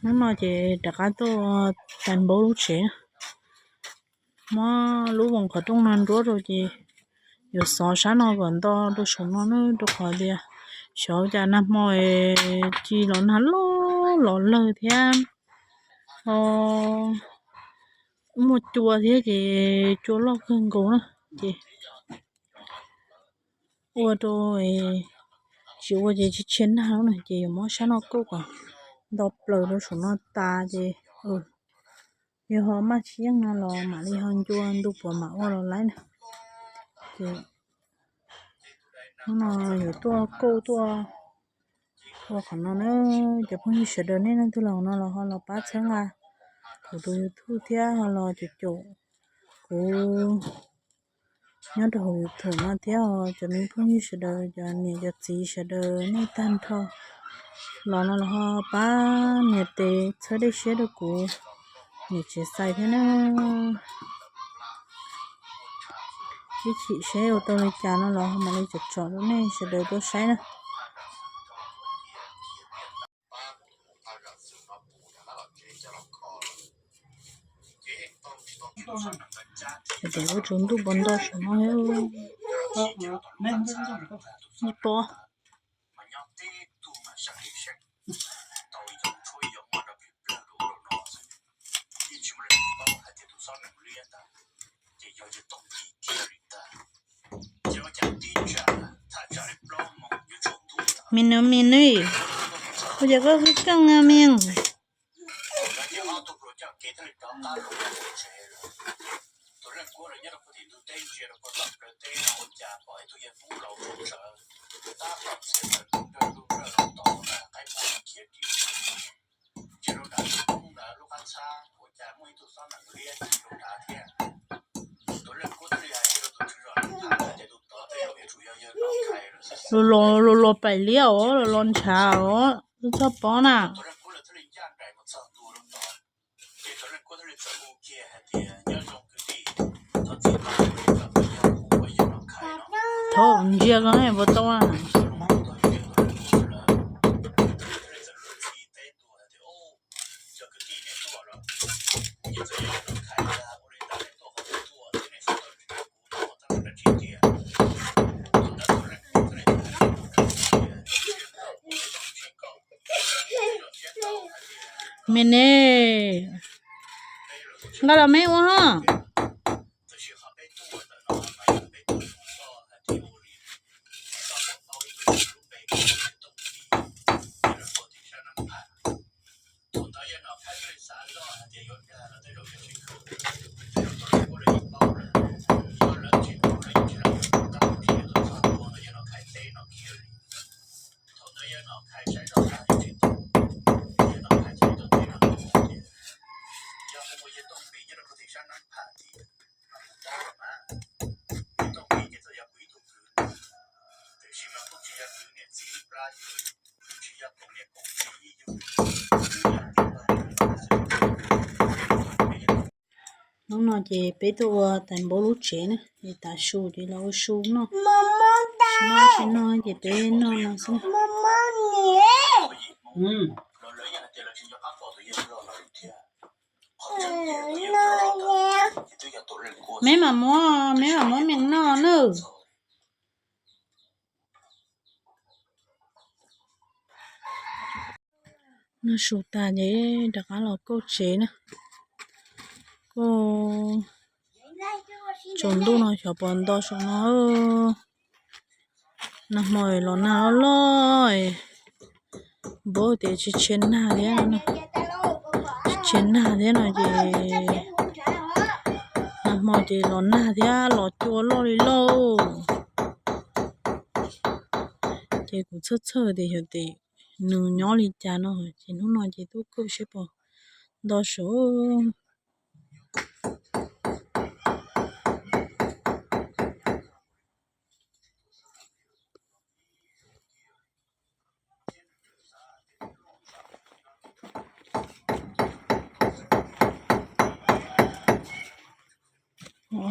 Hnub no ces rov qab tuaj tais npaub lub tsev. Muab lub voos qhov rooj no nruab rau ces yuav xov sab no kom nto rau saum no na, rau qhov tias xyov cas nag hmo ci los nag loj los lawg thiab, muaj cua thiab ces cua loj kawg nkaus na. Ces ua rau, tsis ua ces tsis tshia nag lawm na, ces yuav muab sab no kauj kom nto plaws rau saum no tas ces yog ho maj tsis yeej no los mam li ho ncua ntu puav mam ua los laib na. Ces hnub no yuav tuaj kauj tuaj ua qhov no na. Cov phooj ywg sawv daws nej leej twg los no los ho los pab txhawb nqa kuv tus YouTube thiab ho los caum caum kuv nyob rau hauv YouTube no thiab. Cov me phooj ywg sawv daws, cov niam cov txiv sawv daws nej tag nrho los no los ho pab nias tes txhawb dej siab rau kuv niam tsev xais thiab na. Ib chim seb ua tau li cas no los ho mam li tsom tsom rau nej sawv daws tuaj saib na. Ces ua tsaus ntuj puas nto saum no thiab. Neb pom. Me nus me nus, ua cas koj khib keej a me? Los los los paim liab os, los los ntshav os, txhob pov na. Thaum ntsia ko puas tau na. Me ne, nqa los me ua ho. Hnub no ces peb tuaj ua tais npaub lub tsev na, es tav su ces los ua su noj. Noj tsis noj ces peb noj no xwb. Meb mam muab, meb mam muab me noj nawb. Noj su tas ces rov qab los kauj tsev na. Kauj tsaus ntuj no xyov puas nto saum no. Nag hmo los nag loj loj, npaum tias tsis tshia nag thiab, tsis tshia nag thiab no ces nag hmo ces los nag thiab los cua loj li lauj. Ces kuv txhawj txhawj tias xyov tias nws nyob li cas no, ces hnub no ces tuaj kauj seb puas nto saum.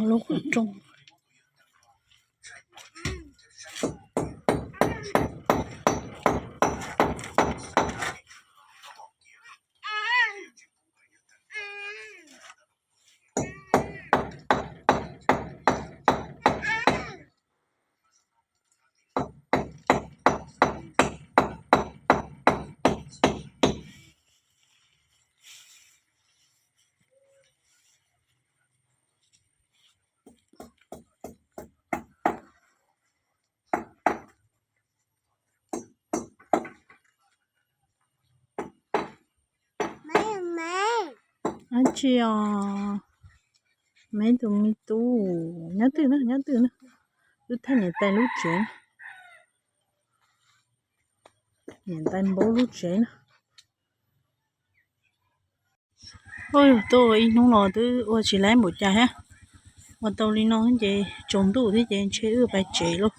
Lub qhov rooj. Dab tsi os? Me tus me tub, nyob twg na, nyob twg na? Wb thaij niam tais lub tsev, niam tais npaub lub tsev na. Ua yog tuaj ua ib hnub los twb ua tsis laib npaum cas thiab. Ua tau li no ces tsaus ntuj thiab ces ntshe wb pais tsev lauj.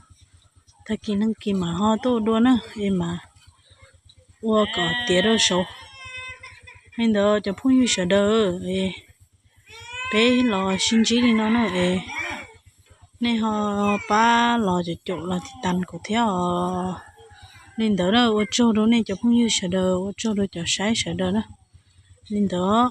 Tag kis neeg kis mam ho tuaj ua dua na, es mam ua kom tiav rau saud. Li ntawd cov phooj ywg sawv daws, peb los sib ntsib li no na es nej ho pab los caum caum los tiv tas kuv thiab os. Li ntawd na, ua tsaug rau nej cov phooj ywg sawv daws, ua tsaug rau cov saib sawv daws na. Li ntawd.